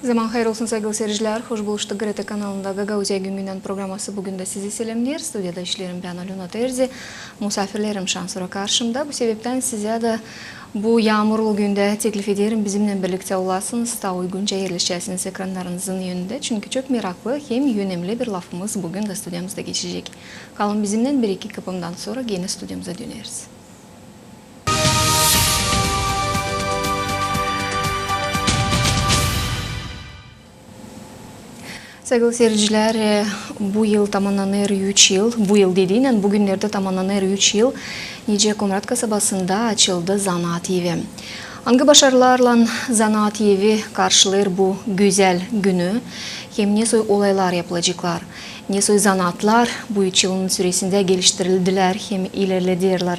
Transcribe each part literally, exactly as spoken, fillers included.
Zaman hayır olsun, saygılı seyircilär. Hoş buluştuk GRT kanalında. Gagauziya gün-gündän programası büün dä sizi selämneer. Studiyada işleerim bän, Alöna Terzi. Musaafirlerim şansora karşımda. Bu sebeptän sizä dä bu yaamurlu gündä teklif ederim, bizimnän birliktä olasınız, taa uygunca erleşäsiniz ekranlarınızın önündä. Çünkü çok meraklı hem önemli bir lafımız büün dä studiyamızda geçecek. Kalın bizimnän, bir-iki kıpımdan sora genä studiyamıza döneriz. Saygılı seyircilär, e, bu yıl tamannanêr üç yıl, bu yıl dediynän, bugünnerdä tamannanêr üç yıl, nicä Komrat kasabasında açıldı zanaat evi. Angı başarılarlan zanaat evi karşılêêr bu gözäl günü, hem ne soy olaylar yapılaceklar, ne soy zanaatlar bu üç yılın süresindä geliştirildilär hem ilerlederlär.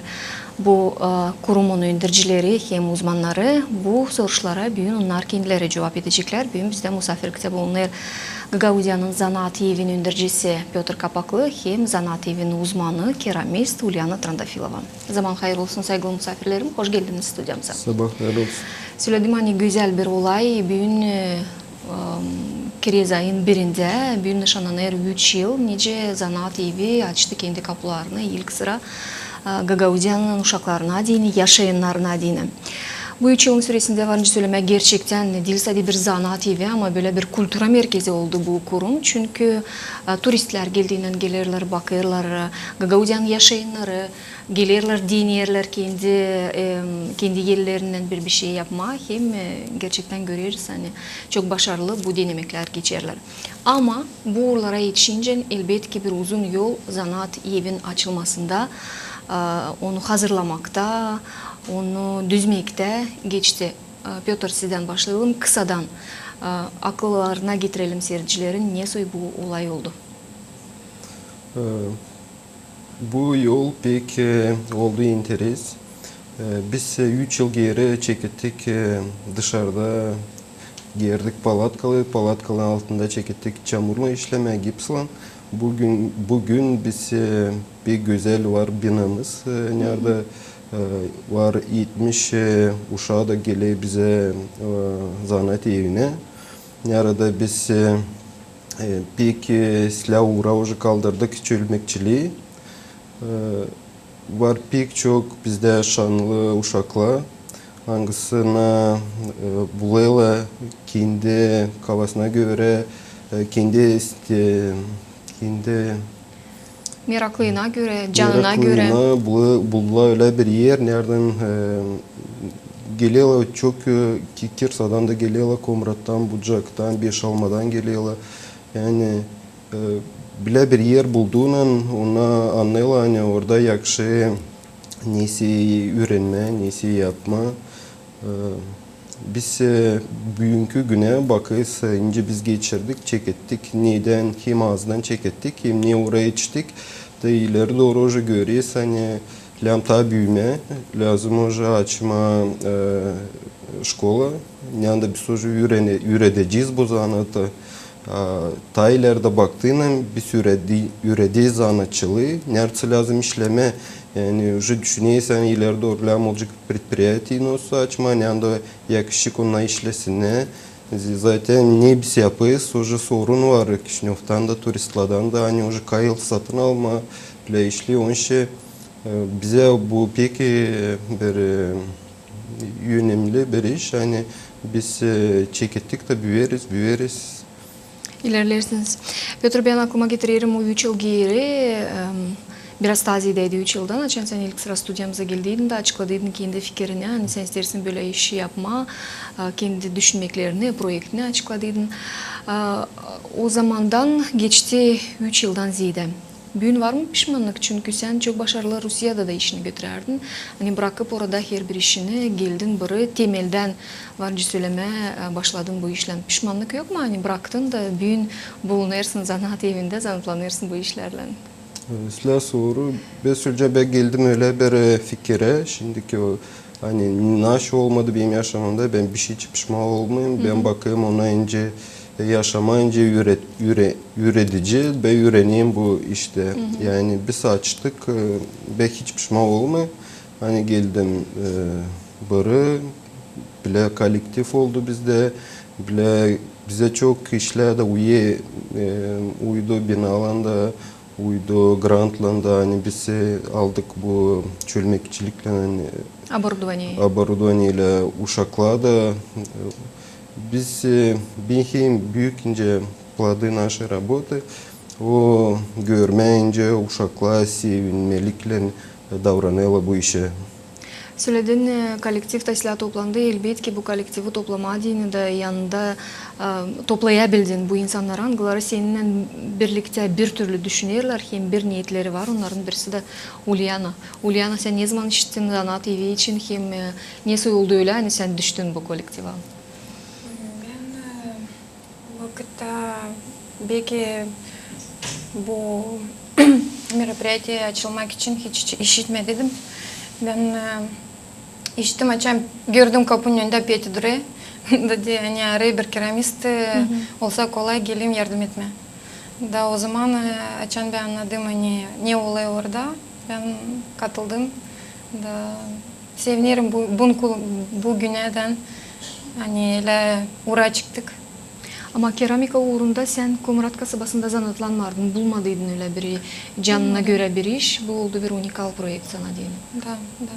Bu, e, kurumun öndercileri hem uzmannarı bu soruşlara büün onnar kendileri cuvap edeceklär. Büün bizdä musaafirliktä bulunêr Gagauziyanın zanaat evin öndercisi Pötr Kapaklı hem zanaat evin uzmanı, keramist Ulyana Trandafilova. Zaman hayır olsun, saygılı musaafirlerim, hoş geldiniz studiyamıza. Sabaa hayır olsun. Söledim, ani gözäl bir olay, büün, e, ım, kirez ayın birindä, büün nışannanêr üç yıl, nicä zanaat evi açtı kendi kapularını ilk sıra, e, Gagauziyanın uşaklarına deyni, yaşayannarına deyni. Bu üç yılın süresindä, var nicä sölemää, gerçektän diil sade bir zanaat evi, ama bölä bir kultura merkezi oldu bu kurum. Çünkü, e, turistlär geldiynän gelerlär, bakêrlar, e, Gagauziyanın yaşayannarı, gelerlär, deneerlär kendi, em, kendi ellerinnän bir, bir şey yapmaa. Hem, e, gerçektän göreriz, ani çok başarılı bu denemeklär geçerlär. Ama bu uurlara etişincä, elbetki, bir uzun yol zanaat evin açılmasında, e, onu hazırlamakta, onu düzmektä geçti. E, Pötr, sizdän başlayalım. Kısadan, e, akıllarına getirelim seyircilerin, ne soy bu olay oldu. E, Bu yol pek, e, oldu interes. E, biz, e, üç yıl geeri çekettik, e, dışarda geerdik palatkaları, palatkaların altında çekettik çamurlan işlemää, gipslan. Büün, büün biz, e, pek gözäl var binamız, e, neredä, e, var etmiş, e, uşaa da geler bizä, e, zanaat evinä. Neredä biz, e, e, pek, e, islää uura uje kaldırdık çölmekçilii. E, var pek çok bizdä şanlı uşaklar, angısına, e, bulêrlar kendi kafasına görä, e, kendi iste-, kendi Meraklına görä, canına görä. Meraklına bul-, bulêrlar ölä bir er, neredän, e, gelerlär çok, e, Ki-, Kirsadan da gelerlär, Komrattan, Bucaktan, Beşalmadan gelerlär. Yani, e, bölä bir er bulduunnan, onu annêêrlar, ani orada yakışı neysä üürenmää, neysä yapmaa. E, biz, e, büünkü günä bakêrız, e, nicä biz geçirdik, çekettik, nedän hem azdan çekettik, hem ne uura etiştik. Da ileri dooru uje göreriz, ani lääzım taa büümää, lääzım uje açmaa, e, şkola, neredä biz uje üürene-, üüredecez bu zanaatı. A, taa ilerdä baktıınnan biz üüredi-, üürederiz zanaatçılıı, neredä lääzım işlemää. Yani, uje düşünersän, ileri dooru lääzım olacek предприятие nasıl açmaa, neredä yakışık onnar işlesinnär. Z-, zaten ne biz yapêrız, uje sorun var Kişinövdan da, turistlardan da, ani uje kayıl satın almaa, bölä işlär, onun için, e, bizä bu pek, e, bir, e, önemli bir iş, ani biz, e, çekettik da büeriz, büeriz. İlerlersiniz. Pötr, bän aklıma getirerim o üç yıl geeri, em, biraz taa zeedä üç yıldan, açan sän ilk sıra studiyamıza geldiydin da açıkladıydın kendi fikirini, ani sän isteersin bölä iş yapmaa, a, kendi düşünmeklerini, proektini açıkladıydın. A, o zamandan geçti üç yıldan zeedä. Büün var mı pişmanlık? Çünkü sän çok başarılı Rusiyada da işini götürärdin. Ani brakıp orada herbir işini, geldin beri temeldän, var nicä sölemää, e, başladın bu işlän. Pişmanlık yok mu? Ani braktın da büün bulunêrsın zanaat evindä, zanaatlanêrsın bu işlärlän. E, islää soru. Bän söleyecäm, bän geldim ölä bir, e, fikirä. Şindiki o Ani naşey olmadı benim yaşamamda, bän bişey için pişman olmêêrım. Bän bakêrım ona nicä, e, yaşamaa nicä üüre-, üüre-, üüredecä, bän üürenerim bu iştä. Yani biz açtık, e, bän hiç pişman olmêêrım. Ani geldim, e, beri, bölä kollektiv oldu bizdä, bölä Bizä çok işlär dä uydu, e, uydu binalan da, uydu grantlan da, ani biz, e, aldık bu çölmekçiliklän, ani оборудование, оборудование ile uşaklar da, e, biz, e, bän hem büük nicä плоды нашей работы, o görmää nicä uşaklar sevinmeliklän davranêrlar bu işä. Söledin, e, kollektiv da islää toplandı. Elbetki, bu kollektivi toplamaa deyni dä yanında, e, toplayabildin bu insannarı, angıları seninnän birliktä bir türlü düşünerlär hem bir neetleri var. Onnarın birisi dä Ulyana. Ulyana, sän ne zaman işittin zanaat evi için hem, e, nesoy oldu ölä, ani sän düştün bu kollektivä? Bän, e, vakıtta beki bu мероприятие açılmak için hiç, hiç işitmedim. Bän, e, işittim, açan gördüm kapunun önündä Petya durêr. Dedi, ani arêêr bir keramist, e, olsa kolay, gelim yardım etmää. Da o zaman, e, açan bän annadım, ani ne olêr orada, bän katıldım. Da sevinerim bu, bu, bu günädän, ani ölä uura çıktık. Ama keramika uurunda sän Komrat kasabasında zanaatlanmardın, bulmadıydın ölä bir canına görä bir iş. Bu oldu bir unikal proekt sana deyni. Da, da.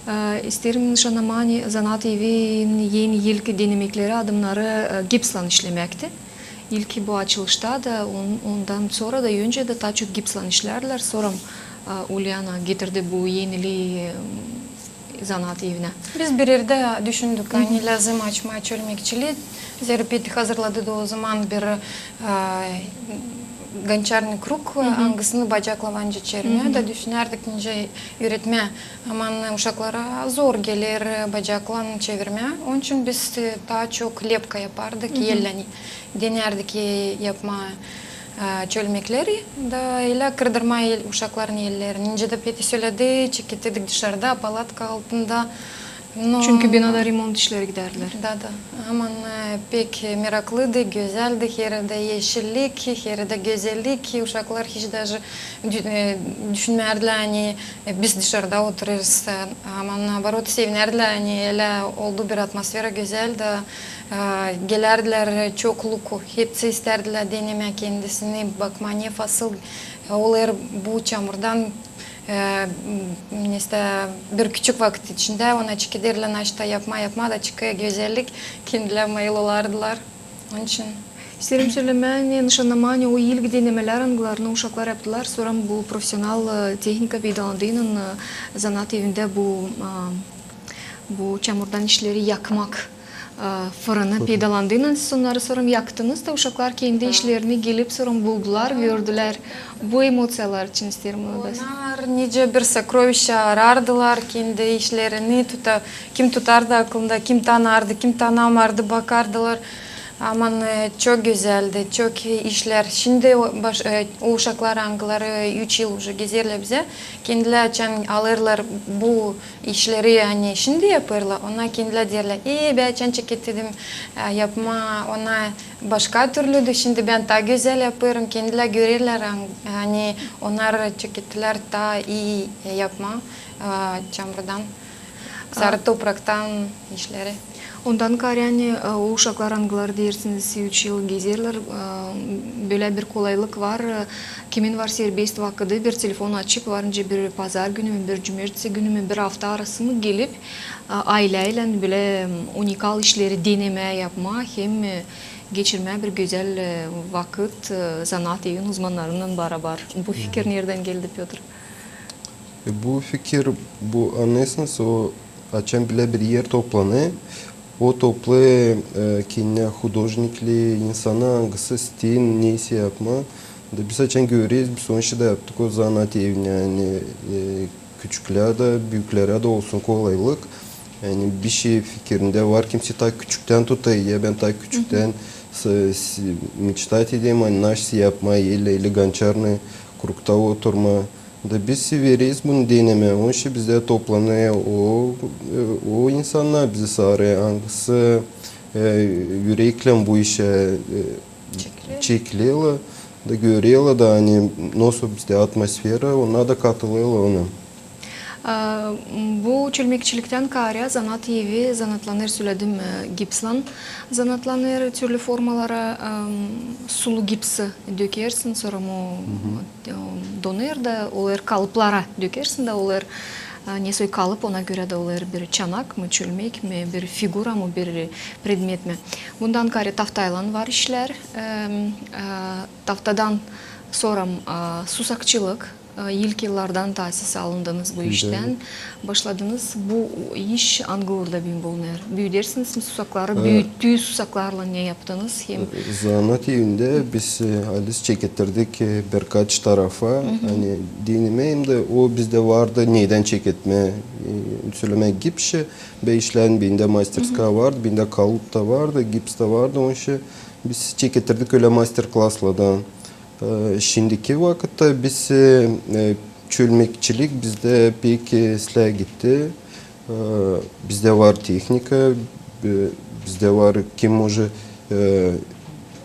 E, isteerim nışannamaa, ani zanaat evin eni ilk denemekleri, adımnarı, e, gipslan işlemäkti. İlk bu açılışta da, on-, ondan sora da, öncä dä taa çok gipslan işlärdilär. Sora, e, Ulyana getirdi bu eniliini, e, zanaat evinä. Biz bir erdä düşündük, ani lääzım açmaa çölmekçilii. Zerä Petya hazırladı da o zaman bir, e, гончарный krug, angısını bacaklan nicä çevirmää, da düşünärdik nicä üüretmää. Ama uşaklara zor geler bacaklan çevirmää. Onun için biz, e, taa çok lepka yapardık, ellän denärdik, e, yapmaa, e, çölmekleri, da ölä kırdırmaa el-, uşakların ellerini. Nicä dä Petya söledi, çekettirdik dışarıda, palatka altında. Çünkü binada remont işleri gidärdilär. Da, da. Ama, e, pek meraklıydı, gözäldi, hererdä eşillik, hererdä gözellik. Uşaklar hiç даже dü-, e, düşünmärdilär, ani, e, biz dışarıda oturêrız. E, ama наоборот, sevinärdilär, ani ölä oldu bir atmosfera gözäl da, e, gelärdilär çok lukku. Hepsi istärdilär denemää kendisini, bakmaa, ne fasıl, e, olêr bu çamurdan, e, m-, nesä bir küçük vakıt içindä ona çekederlär, naşta yapmaa, yapmaa da çıkêr gözellik, kendilär mayıl olardılar. Onun için. İsteerim sölemää, ani, nışannamaa, ani o ilk denemelär, angılarını uşaklar yaptılar, sora bu profesional, e, tehnika peydalandıynan, e, zanaat evindä bu, e, bu çamurdan işleri yakmak, e, fırını peydalandıynan, siz onnarı sora yaktınız da uşaklar kendi işlerini gelip sora buldular, gördülär. Bu emoţiyalar için isteerim onu da. Onnar nicä bir сокровище arardılar, kendi işlerini tuta-, kim tutardı aklında, kim tanardı, kim tanamardı, bakardılar. Aman, e, çok gözäldi, çok işlär. Şindi o baş-, e, o uşaklar, angıları üç yıl уже gezerlär bizä, kendilär açan alêrlar bu işleri, ani şindi yapêrlar, onnar kendilär deerlär: "E, bän açan çekettirdim, e, yapmaa, onnar başka türlüdü, şindi bän taa gözäl yapêrım." Kendilär görerlär, an-, ani onnar çekettilär taa ii, e, yapmaa, e, çamurdan. Sarı topraktan işleri. Ondan kaarä, ani, e, o uşaklar, angıları deersiniz, üç yıl gezerlär, e, bölä bir kolaylık var, e, kimin var serbest vakıdı, bir telefon açıp, var nicä bir pazar günü mü, bir cumertesi günü mü, bir afta arası mı gelip, e, ayläylän bölä, m, unikal işleri denemää, yapmaa hem, e, geçirmää bir gözäl, e, vakıt, e, zanaat evin uzmannarınnan barabar. Bu fikir neredän geldi, Pötr? E, bu fikir, bu anêsınız, o açan bilä bir er toplanêr, o toplêêr, e, kendinä hudojnikleri, insanı, angısı stil, neysä yapmaa. Da biz açan göreriz, biz onun için dä yaptık o zanaat evini, ani, e, küçüklärä dä, büüklerä dä olsun kolaylık. Ani bir şey fikirindä var, kimsey taa küçüktän tutêr, ya bän taa küçüktän s-, s-, мечтать edeyim, ani naşey yapmaa, или, или гончарный krugta oturmaa. Da biz vereriz bunu denemää. Onun için bizdä toplanêr o, e, o insannar bizi sarı, angısı, e, üreklän bu işä, e, çekilerlär. Da görerlär da, ani nasıl bizdä atmosfera, onnar da katılêrlar ona. E, bu çölmekçiliktän kaarä zanaat evi zanaatlanêr, söledim, e, gipslan zanaatlanêr, türlü formalara, e, sulu gipsi dökersin, sora o, e, donêr da olêr kalıplara dökersin da olêr, e, nesoy kalıp, ona görä da olêr bir çanak mı, çölmek mi, bir figura mı, bir predmet mi. Bundan kaarä taftaylan var işlär. E, e, taftadan sora, e, susakçılık. E, ilk yıllardan taa siz alındınız bu iştän, başladınız. Bu iş angı uurda büün bulunêr? Büüdersiniz mi susakları? Büüttüü susaklarlan ne yaptınız? Hem zanaat evindä biz, e, halis çekettirdik, e, birkaç tarafa. Ani denemää hem dä o bizdä vardı, nedän çeketmää, e, sölemää gibi şey. Bän işledim, bendä masterskaya vardı, bendä kalıp ta vardı, gips ta vardı. Onun için biz çekettirdik ölä master-klaslardan. E, şindiki vakıtta biz, e, e, çölmekçilik bizdä pek, e, islää gitti. E, bizdä var tehnika, e, bizdä var kim može, e,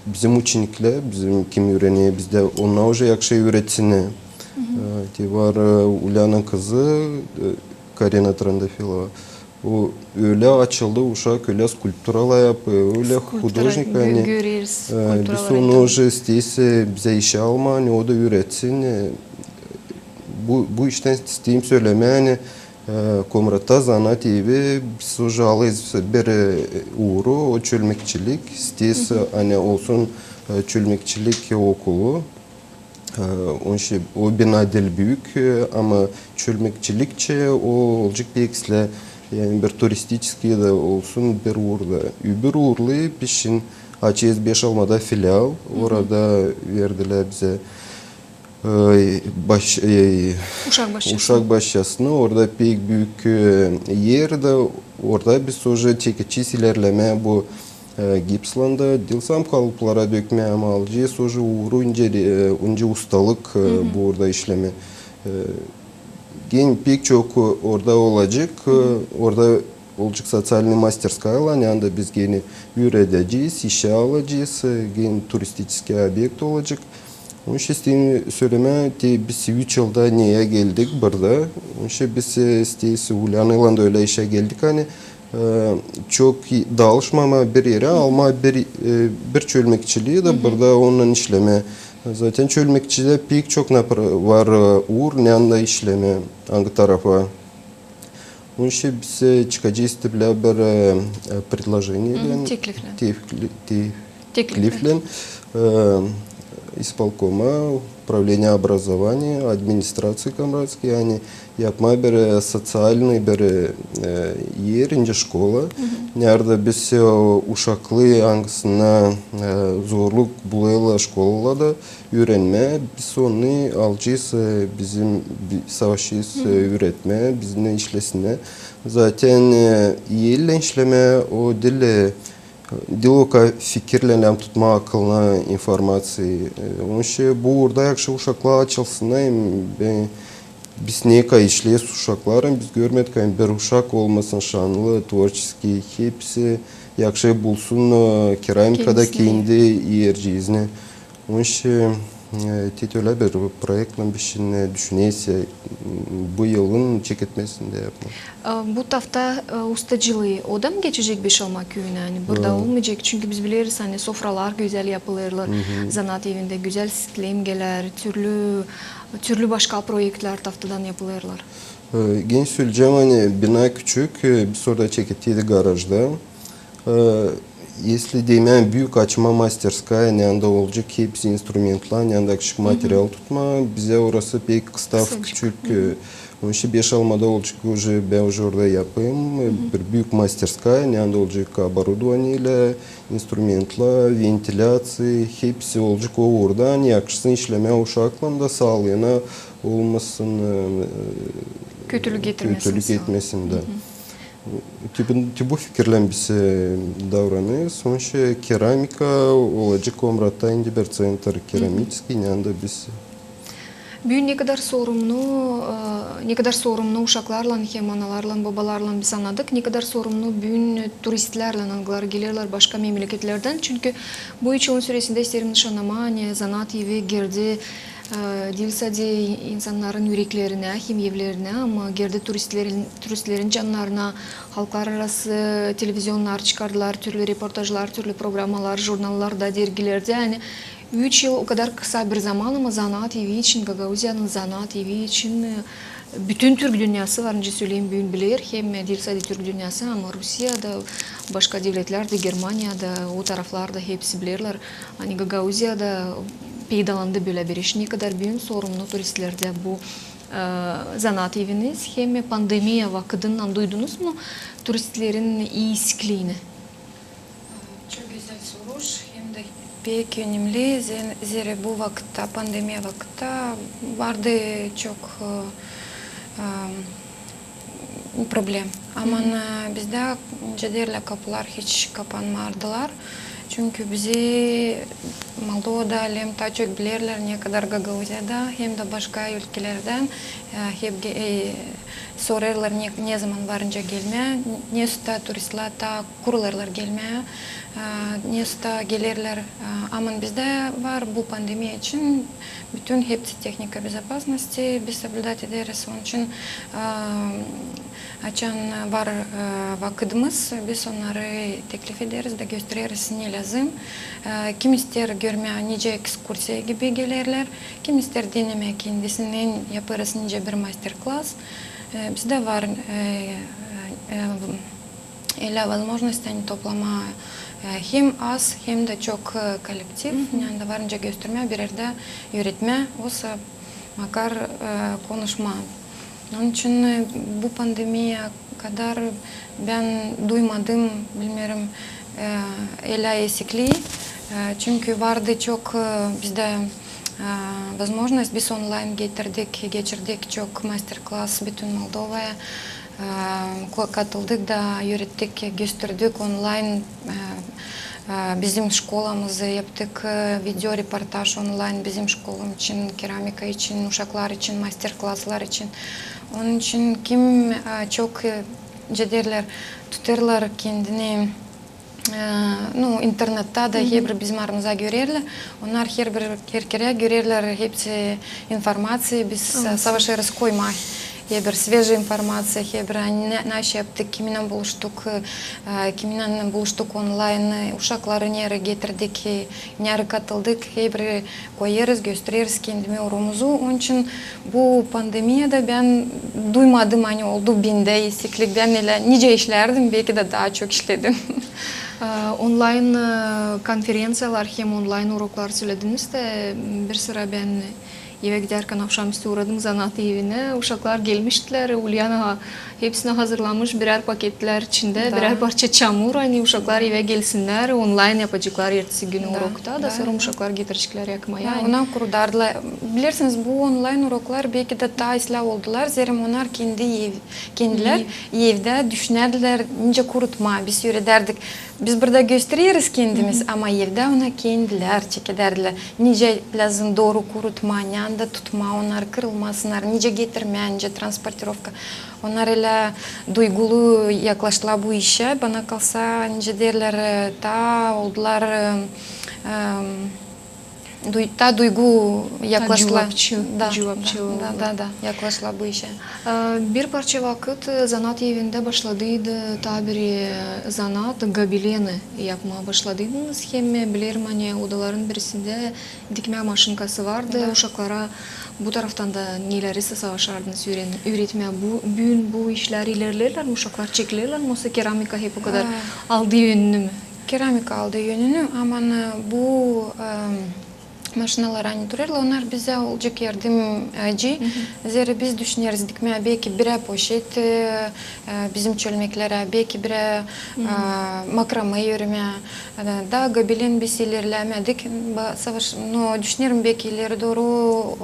bizim uçeniklär, bizim kim üürenä bizdä, onnar uje yakşı üüretsin. E, te var, e, Ulyana kızı, e, Karina Trandafilova. O ölä açıldı, uşak ölä skulpturalar yapêr, ölä hudožnik, ani, e, biz onu uje isteeriz bizä işä almaa, ani o da üüretsin. E, bu, bu iştän isteerim sölemää, ani, e, Komratta zanaat evi, biz uje alêrız bir, e, uuru, o çölmekçilik, isteeriz, ani olsun, e, çölmekçilik okulu. E, onun için o bina diil büük, e, ama çölmekçilikçä o olacek pek islää, yani bir turistiçeskiy da olsun bir uurda. Öbür uurlu biz şindi açêrız Beşalmada filial, orada verdilär bizä, e, baş-, e, uşak başçasını, orada pek büük, e, er da, orada biz uje çekecez ilerlemää bu e, gipslan da, diil sade kalıplara dökmää, ama alacez uje uuru incä, e, incä ustalık, e, bu uurda işlemää. E, genä pek çok orada olacek, e, orada olacek soţialnıy masterskaylar, neredä biz genä üüredecez, işä alacez, e, genä turistiçeskiy obyekt olacek. Onun için isteerim sölemää, te biz üç yılda neyä geldik burada. Onun için biz, e, isteeriz Ulyanaylan da ölä işä geldik, ani, e, çok daalışmamaa bir erä, almaa bir, e, bir çölmekçilii da burada onunnan işlemää. Zaten çölmekçilerdä pek çok napr-, var, e, uur, neredä işlemää, angı tarafa. Onun için biz, e, çıkacez te bilä bir, e, e, предложение, tekliflän. Tekliflän. E, ispolkoma, управление образования, администрации Komratskıy, ani yapmaa bir, e, soţialnıy bir, e, er, incä şkola. Neredä biz, e, uşaklı, angısına, e, zorluk bulêrlar şkolalarda üürenmää, biz onu alacez, e, bizim bi-, savaşacez, e, üüretmää, bizimnän işlesinnär. Zaten, e, ellän işlemää o diil, e, diil o kadar fikirlän lääzım tutmaa akılına informaţiyayı. E, onun için bu uurda yakşı uşaklar açılsınnar, hem, e, biz ne kadar işleeriz uşaklarlan, biz görmedik, ani bir uşak olmasın şanlı, творческий, hepsi yakşı bulsun, e, keramikada kendi erciyini. Onun için, e, te ölä bir proektlän biz şindi düşüneriz, e, bu yılın çeketmesindä yapmaa. E, bu tafta, e, ustacılıı, o da mı geçecek Beşalma küüyünä? Ani burada olmayacek, çünkü biz bileriz, ani sofralar gözäl yapılêrlar, zanaat evindä gözäl sitlemgelär, türlü, türlü başka proektlär taftadan yapılêrlar. E, genä söleyecäm, ani bina küçük, e, biz orada çekettik garajda. E, если deymää büük açmaa masterskaya, neredä olacek hepsi instrumentlär, neredä küçük material tutmaa, bizä orası pek kısa, küçük, e, onun için Beşalmada olacek uje, bän uje orada yapêrım, e, bir büük masterskaya, neredä olacek оборудование, instrumentlär, ventilyaţiya, hepsi olacek o uurda, ani yakışsın işlemää uşaklan da saalıına olmasın, e, kötülük getirmesin. Kötülük getirmesin, da. Te bu, te bu fikirlän biz, e, davranêrız. Onun için keramika olacek Komratta indi bir центр керамический, neredä biz. Büün ne kadar sorumlu, e, ne kadar sorumlu uşaklarlan hem analarlan, bobalarlan biz annadık, ne kadar sorumlu büün turistlärlän, angıları gelerlär başka memleketlerdän. Çünkü bu üç yılın süresindä isteerim nışannamaa, ani zanaat evi girdi E, diil sade insannarın üreklerinä hem evlerinä, ama girdi turistlerin, turistlerin cannarına. Halklararası televizyonnar çıkardılar türlü reportajlar, türlü programmalar, jurnallarda, dergilerdä. Yani üç yıl o kadar kısa bir zaman, ama zanaat evi için, Gagauziyanın zanaat evi için, e, bütün türk dünnäsı var, nicä söleyim, büün biler, hem diil sade türk dünnäsı, ama Rusiyada, başka devletlerdä, Germaniyada, o taraflarda hepsi bilerlär, ani Gagauziyada peydalandı bölä bir iş. Ne kadar büün sorumnu turistlerdä bu, e, zanaat eviniz, hem pandemiya vakıdından duydunuz mu turistlerin iisikliini? Çok gözäl soruş, hem dä pek önemli, ze-, zerä bu vakıtta, pandemiya vakıtta vardı çok, e, e, problem. Ama, e, bizdä, nicä deerlär, kapular hiç kapanmardılar. Çünkü bizi Moldovada alem taa çok bilerlär, ne kadar Gagauziyada, hem dä başka ülkelerdän, e, hep ge-, e, sorêrlar, ne, ne zaman var nicä gelmää, ne sosta turistlär taa kurulêrlar gelmää, e, ne sosta gelerlär. E, ama bizdä var bu pandemiya için bütün hepsi tehnika bezopasnosti biz соблюдать ederiz. Onun için, e, açan var, e, vakıdımız, biz onnarı teklif ederiz da göstereriz, ne lääzım. E, kim isteer görmää, nicä ekskursiya gibi gelerlär, kim isteer denemää kendisindän, yapêrız nicä bir master-klass. E, bizdä var, e, e, ölä возможность, ani toplamaa, e, hem az, hem dä çok, e, kollektiv, ani da var nicä göstermää, bir erdä üüretmää, osa makar, e, konuşmaa. Onun için, e, bu pandemiya kadar bän duymadım, bilmeerim, e, ölä iisikliyi. E, çünkü vardı çok, e, bizdä, e, возможность, biz onlayn getirdik, geçirdik çok master-klass bütün Moldovaya. E, ko-, katıldık da üürettik, gösterdik onlayn, e, e, bizim şkolamızı, yaptık, e, videoreportaj onlayn bizim şkolam için, keramika için, uşaklar için, master-klasslar için. Onun için kim, e, çok, e, nicä deerlär, tutêrlar kendini, e, nu, internettä da herbir bizim aramızda görerlär. Onnar herbir, herkerä görerlär hepsi informaţiya, biz, e, savaşêrız koymaa herbir sveji informaţiya, herbir, ani ne, naşey yaptık, kiminnän buluştuk, e, kiminnän buluştuk onlayn, uşakları nereyi getirdik, e, nereyi katıldık, herbir koyêrız, göstereriz kendimi urumuzu. Onun için bu pandemiyada bän duymadım, ani oldu bendä iisiklik, bän ölä nicä işlärdim, beki dä taa çok işledim. E, onlayn, e, konferenţiyalar hem onlayn uroklar sölediniz dä, bir sıra bän evä gidärkän avşamüstü uğradım zanaat evinä. Uşaklar gelmiştilär, Ulyana hepsinä hazırlamış birär paketlär içindä, birär parça çamur, ani uşaklar evä gelsinnär, onlayn yapaceklar ertesi günü urokta, da sora uşaklar getireceklär yakmaya. Da, ani onnar kurudardılar. Bilersiniz, bu onlayn uroklar beki dä taa islää oldular, zerä onnar kendi ev-, kendilär evdä düşünärdilär, nicä kurutmaa, biz üüredärdik. Biz burada göstereriz kendimiz, ama evdä ona kendilär çekedärdilär. Nicä lääzım dooru kurutmaa, neredä tutmaa onnarı, kırılmasınnar, nicä getirmää, nicä transportirovka. Onnar ölä duygulu yaklaştılar bu işä. Bana kalsa, nicä deerlär, e, taa oldular, e, e, duy-, taa duygu yaklaştılar. Taa cuvapçı, da, cuvapçı da, oldular. Da, da, da, yaklaştılar bu işä. E, bir parça vakıt, e, zanaat evindä başladıydı taa bir, e, zanaat, gobeleni yapmaa başladıydınız. Hem, e, bilerim, ani odaların birisindä dikmää maşinkası vardı. Da. Uşaklara bu taraftan da neleri savaşardınız üüren-, üüretmää? Bu, büün bu işlär ilerlerlär mi? Uşaklar çekilerlär mi? Osa keramika hep o kadar aldı önünü mü? Keramika aldı önünü, ama, e, bu, e, maşinalar, ani durêrlar, onnar bizä olacek yardımcı. Zerä biz düşüneriz dikmää beki birä poşet, e, e, bizim çölmeklerä, beki birä, e, makrame örmää. E, da gobelen biz ilerlämedik. Ba-, savaş-, no, düşünerim, beki ileri dooru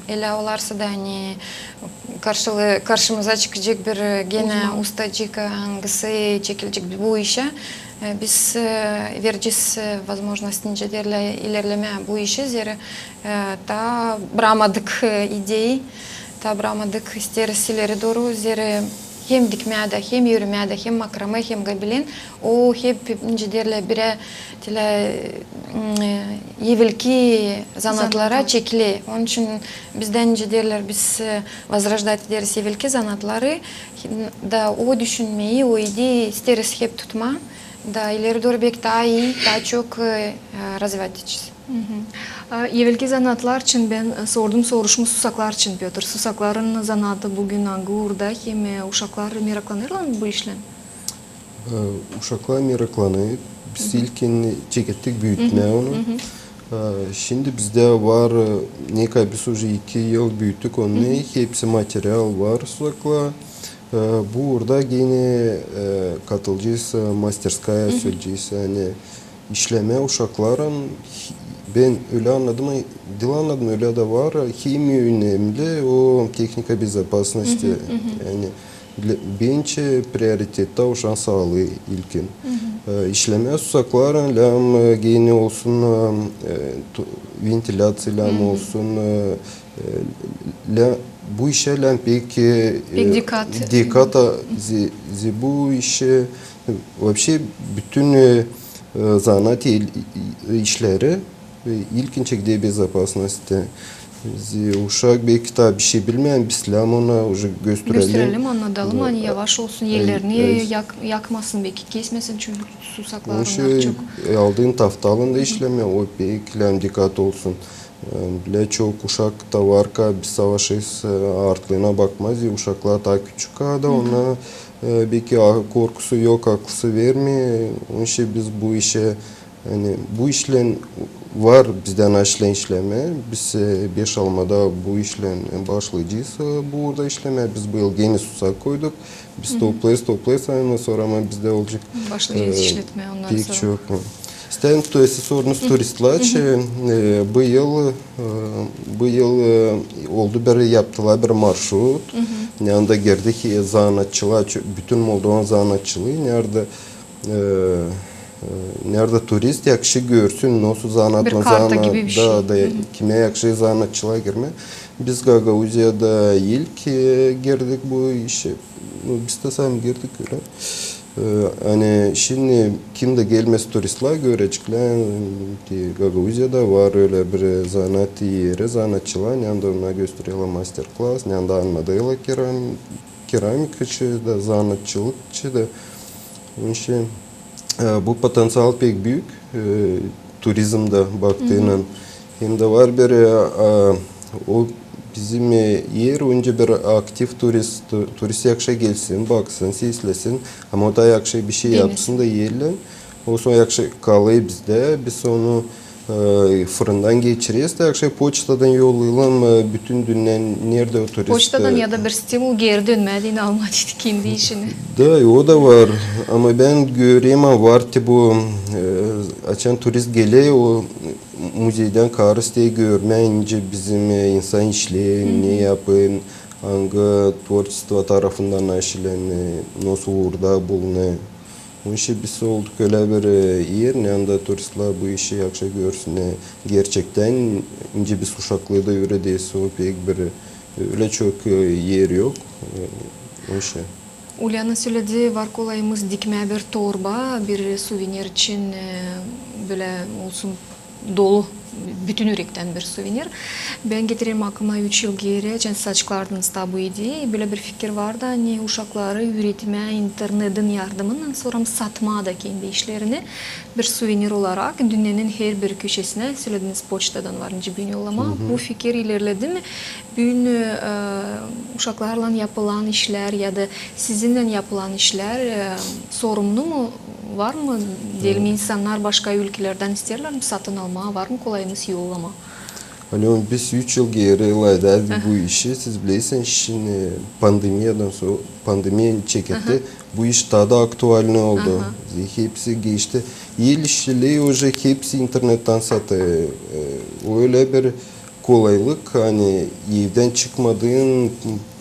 ölä olarsa da, ani karşılı-, karşımıza çıkacek bir, e, genä ustacık, e, angısı çekilecek bu işä. E, biz, e, verecez, e, возможность, nicä deerlär, ilerlemää bu işi, zerä, e, taa bramadık, e, ideyi, taa bramadık, isteeriz ileri dooru, zerä hem dikmää dä, hem örmää dä, hem makrame, hem gobelan. O hep, nicä deerlär, birä, tilä, m, evelki zanaatlara çekilä. Onun için bizdä, nicä deerlär, biz, e, возрождать ederiz evelki zanaatları. Da o düşünmeyi, o ideyi isteeriz hep tutmaa. Da ileri dooru beki taa ii, taa çok, e, развивать edecez. Hı hı. A, evelki zanaatlar için bän, e, sordum soruşumu susaklar için, Pötr. Susakların zanaatı büün angı uurda, hem, e, uşaklar meraklanêrlar mı bu işlän? E, uşaklar meraklanêr. Biz ilkin çekettik büütmää onu. E, şindi bizdä var, e, ne kadar biz уже iki yıl büüttük onu, hepsi material var susaklar. E, bu uurda genä, e, katılacez, e, мастерская sölecez, ani işlemää uşaklarlan, bän ölä annadım, diil annadım, ölä dä var, hem önemli o tehnika безопасности, ani для, bence, prioritettä uşaan saalıı ilkin. E, işlemää susaklarlan, lääzım, e, genä olsun, e, tu-, ventilyaţiya lääzım olsun, e, e, lä-, bu işä lääzım pek, e, dikkat, dikkat a-, zerä, zerä bu işä, e, вообще bütün, e, e, zanaat el-, e, işleri, e, ilkin çekettä безопасность. Zerä uşak beki taa bişey bilmeer, biz lääzım ona уже gösterelim. Gösterelim, annadalım, ani yavaş olsun, ellerini yak-, yakmasın, beki kesmesin, çünkü susaklar, onnar çok. E, aldın taftalan da işlemää, o pek lääzım dikkat olsun. E, bölä çok uşak da var ka, biz savaşêrız, e, artlıına bakmaa, zerä uşaklar taa küçük ka da, onnar, e, beki a-, korkusu yok, aklısı vermeer. Onun için biz bu işä, ani bu işlän var bizdä açılan işlemää. Biz, e, beş almada bu işlän başlayacez, e, bu uurda işlemää. Biz bu yıl genä susak koyduk. Biz toplayız, toplayız, ani sora ama bizdä olacek, e, işletmää ondan pek sora. Çok. Sän, to, siz sordunuz turistlär için, e, bu yıl, e, bu yıl, e, oldu bir, yaptılar bir marşrut. Neredä girdi, e, zanaatçılar, ço-, bütün Moldovan zanaatçılıı, neredä, e, e, neredä turist yakşı görsün, nasıl zanaat, bir karta gibi bir şey. Da, da, kimä yakşı zanaatçılıa girmää. Biz Gagauziyada ilk, e, girdik bu işä. Nu, biz dä saadım girdik ölä. E, ani şindi kim dä gelmeer turistlär, görecekler ki Gagauziyada var ölä bir zanaat eri, zanaatçılar, neredä onnar göstererlär master-klas, neredä annadêrlar keram-, keramikacı da, zanaatçılıkçı da. Onun için, e, bu potenţial pek büük, e, turizmdä baktığınnan. Hem dä var bir, e, a, o bizim, e, er, öncä bir aktiv turist, tu-, turist yakışa gelsin, baksın, seslesin. Ama o da yakışa bir şey yapsın da iyelim. O sora yakışa kalêr bizdä, biz onu, e, fırından geçireriz da yakışa poçtadan yollayalım, e, bütün dünneyä, neredä o turist. Poçtadan, e, ya da bir stimul geeri dönmää deyni almaa deyni kendi işini. Da, o da var. Ama bän görerim, var te bu, e, açan turist geler, o muzeydän kaarı isteer görmää, nicä bizim, e, insan işleer, ne yapêr, angı tvorçestvo tarafından açılan, e, nasıl uurda bulunêr. Onun için biz olduk ölä bir, e, er, neredä turistlär bu işi yakışa görsünnär. Gerçektän, nicä biz uşaklıı da üürederiz, o pek bir, e, ölä çok, e, er yok. E, onun için. Ulyana söledi, var kolayımız dikmää bir torba, bir suvenir için, e, bölä olsun dolu, bütün ürektän bir suvenir. Bän getirerim aklıma üç yıl geeri, açan siz açıklardınız ta bu ideyi, bölä bir fikir vardı, ani uşakları üüretmää internetin yardımınnan, sora satmaa da kendi işlerini bir suvenir olarak dünnenin herbir köşesinä, sölediniz, poçtadan var nicä büün yollamaa. Bu fikir ilerledi mi? Büün, e, uşaklarlan yapılan işlär ya da sizinnän yapılan işlär, e, sorumnu mu, var mı? Deyelim, insannar başka ülkelerdän isteerlär mi satın almaa, var mı kolayınız yollamaa? Alön, biz üç yıl geeri layda bu işi, siz bilersiniz, şindi pandemiyadan sora, pandemiya çeketti, bu iş taa da aktualnıy oldu. Hepsi geçti. El işleri уже hepsi internettän satêr. E, ölä bir kolaylık, ani evdän çıkmadın,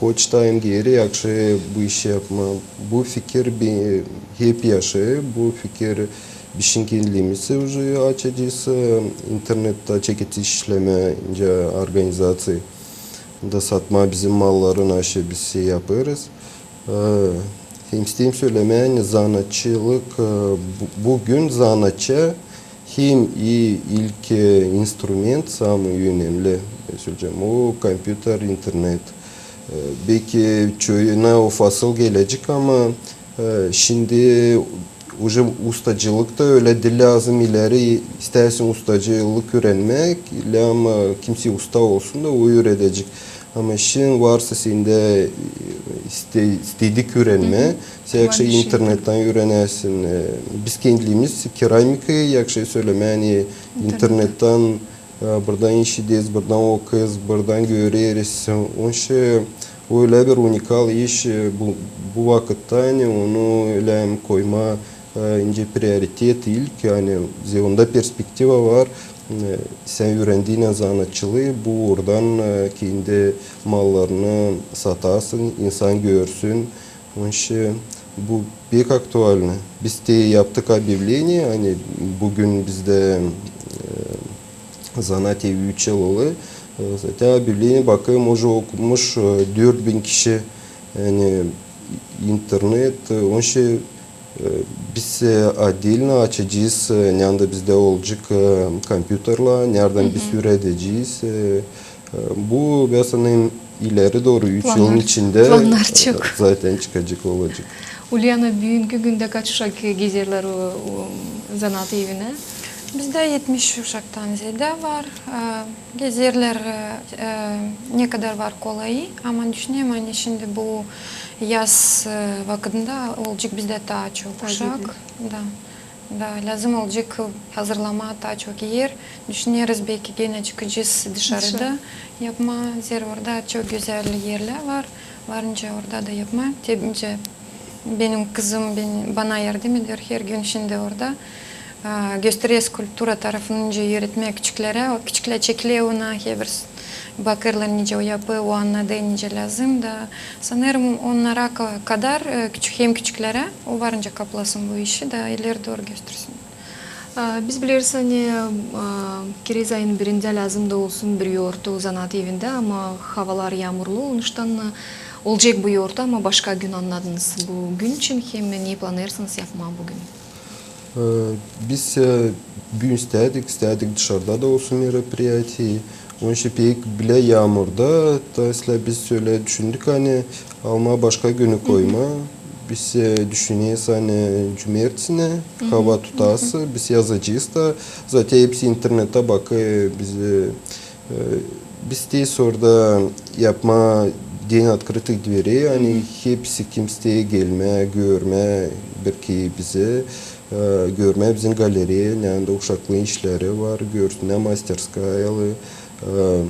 poçtayın geeri yakışa bu işi yapmaa. Bu fikir bi-, hep yaşêêr, bu fikir bizim kendimizi уже açacez, e, internettä çeketecez işlemää, nicä organizaţiya da satmaa bizim malları, naşey biz şey yapêrız. E, hem isteerim sölemää, ani zanaatçılık, e, bu-, büün zanaatça hem i-, ilk, e, instrument, samıı önemli, e, söleyecäm, o kompyuter, internet. E, beki çoyuna o fasıl gelecek, ama, e, şindi uje ustacılık da ölä diil lääzım ileri, isteersin ustacılık üürenmää, lääzım kimsey usta olsun da o üüredecek. Ama şindi varsa sendä, e, iste-, istedik üürenmää, sän yakışa internettän üürenersin. E, biz kendimiz keramikayı, yakışa sölemää, ani internettän, e, burdan işideriz, burdan okuyêrız, burdan göreriz. Onun için o ölä bir unikal iş, e, bu, bu vakıtta, ani onu ölä koymaa, e, nicä prioritet ilk, ani zerä onda perspektiva var. E, sän üürendiynän zanaatçılıı, bu uurdan, e, kendi mallarını satarsın, insan görsün. Onun için bu pek aktualnı. Biz te yaptık objavleniye, ani büün bizdä, e, zanaat evi üç yıl oluyor. E, zaten objavleniye bakêrım, uje okumuş, e, dört bin kişi, ani internet, e, onun için, e, biz, e, odelnä açacez, e, neredä bizdä olacek, e, kompyuterlär, neredä biz üüredecez, e, e, bu, bän sanêrım, ileri dooru, üç yılın içindä, plannar, e, çok, zaten çıkacek olacek. Ulyana, büünkü gündä kaç uşak gezerlär o, o zanaat evinä? Bizdä etmiş uşaktan zeedä var. E, gezerlär, e, e, ne kadar var kolayı, ama düşünerim, ani şindi bu yaz, e, vakıdında olacek bizdä taa çok uşak. Da, da, lääzım olacek hazırlamaa taa çok er. Düşüneriz, beki genä çıkacez dışarıda yapmaa, zerä orada çok gözäl erlär var. Var nicä orada da yapmaa. Te nicä benim kızım bana yardım eder her gün şindi orada. A, gösterer skulptura tarafını nicä üüretmää küçüklerä. O küçüklär çekiler ona, heber bakêrlar nicä o yapêr, o annadı nicä lääzım da. Sanêrım, onnara ka-, kadar, e, küçük, hem küçüklerä o var nicä kaplasın bu işi da ileri dooru göstersin. A, biz bileriz, ani, a, kerez ayın birindä lääzım da olsun bir yortu zanaat evindä, ama havalar yaamurlu, onuştan, a, olacek bu yortu, ama başka gün annadınız bu gün için hem ne planêêrsınız yapmaa büün? E, biz, e, büün istädik, istädik dışarıda da olsun мероприятие. Onun için pek bilä yaamurda, da islää biz ölä düşündük, ani almaa başka günü koymaa. Biz, e, düşüneriz, ani cumertsinä, hava tutarsa, biz yazacez da, zaten hepsi internettä bakêr, e, biz, e, e, biz isteeriz orada yapmaa день открытых дверей, ani hepsi kim isteer gelmää, görmää, belki bizi, e, görmää bizim galereya, neredä uşakların işleri var, görsünnär мастерскаялы, e,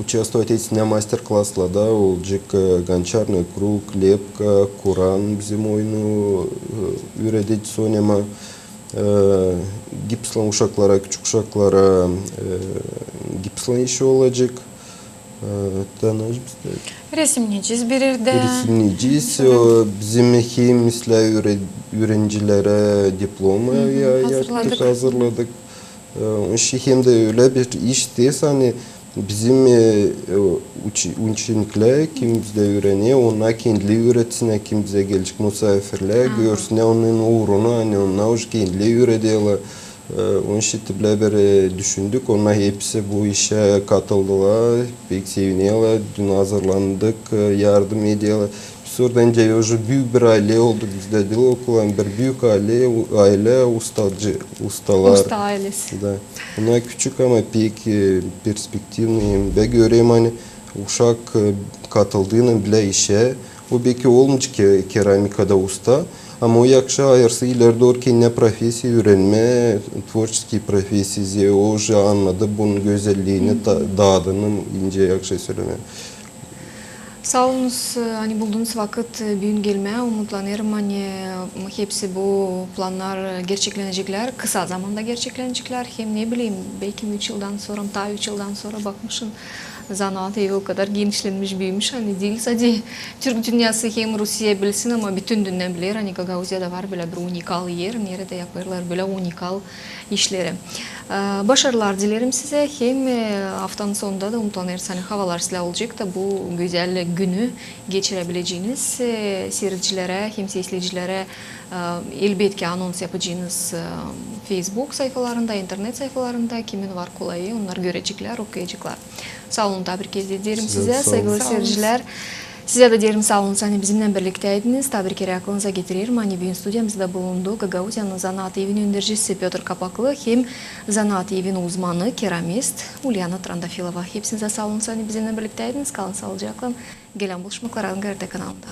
участвовать etsinnär master-klasslarda, olacek, e, гончарный круг, лепка, куран, bizim oyunu, e, üüredecez oynamaa, e, gipslan uşaklara, küçük uşaklara, e, gipslan işi olacek. E, da ne bizdä? Resimneyecez bir erdä. Resimneyecez, e, bizim hem islää üüre-, üürencilerä diploma ya-, yaptık, hazırladık. E, onun için hem dä ölä bir iş isteeriz, ani bizim, e, e, uç-, uçeniklär, kim bizdä üürener, onnar kendileri üüretsinnär, kim bizä gelecek musaafirlär, görsünnär onnarın uurunu, ani onnar uje kendileri üürederlär. E, onun için te bilä bir, e, düşündük, onnar hepsi bu işä katıldılar, pek sevinerlär, dün hazırlandık, e, yardım ederlär. Biz oradan nicä uje büük bir aylä olduk, bizdä diil okul, ama bir büük aylä, u-, aylä ustacı, ustalar. Usta aylesi. Da. Onnar küçük, ama pek, e, перспективный. Hem bän görerim, ani uşak, e, katıldıynan bilä işä, o beki olmayacek ke-, keramikada usta, ama o yakışa ayırsa ileri dooru kendinä profesiya üürenmää, творческий профессия, zerä o uje annadı bunun gözelliini, da-, dadını, nicä yakışa sölemää. Saa olunuz, e, ani buldunuz vakıt, e, büün gelmää. Umutlanêrım, ani, e, hepsi bu plannar, e, gerçekleneceklär, kısa zamanda gerçekleneceklär. Hem ne bileyim, belki üç yıldan sora, taa üç yıldan sora bakmışın, Zanaat evi o kadar genişlenmiş, büümüş, ani diil sade türk dünnäsı hem Rusiya bilsin, ama bütün dünnä biler, ani Gagauziyada var bölä bir unikal er, neredä yapêrlar bölä unikal işleri. E, başarılar dileerim sizä, hem, e, aftanın sonunda da unutmaêrız, ani havalar islää olacek da bu gözäl günü geçiräbileceniz, e, siiredicilerä hem sesleyicilerä, e, elbetki anons yapaceniz, e, Facebook sayfalarında, internet sayfalarında, kimin var kolayı, onnar göreceklär, okuyaceklar. Saa olun, taa bir kerä deerim sizä, saygılı siiredicilär. Sizä dä deerim saa olun, ani bizimnän birliktäydiniz. Taa bir kerä aklınıza getirerim, ani büün studiyamızda bulundu Gagauziyanın zanaat evinin öndercisi Pötr Kapaklı hem zanaat evinin uzmanı, keramist Ulyana Trandafilova. Hepsinizä saa olun, ani bizimnän birliktäydiniz. Kalın saalıcaklan. Gelän buluşmaklara ANGRT kanalında.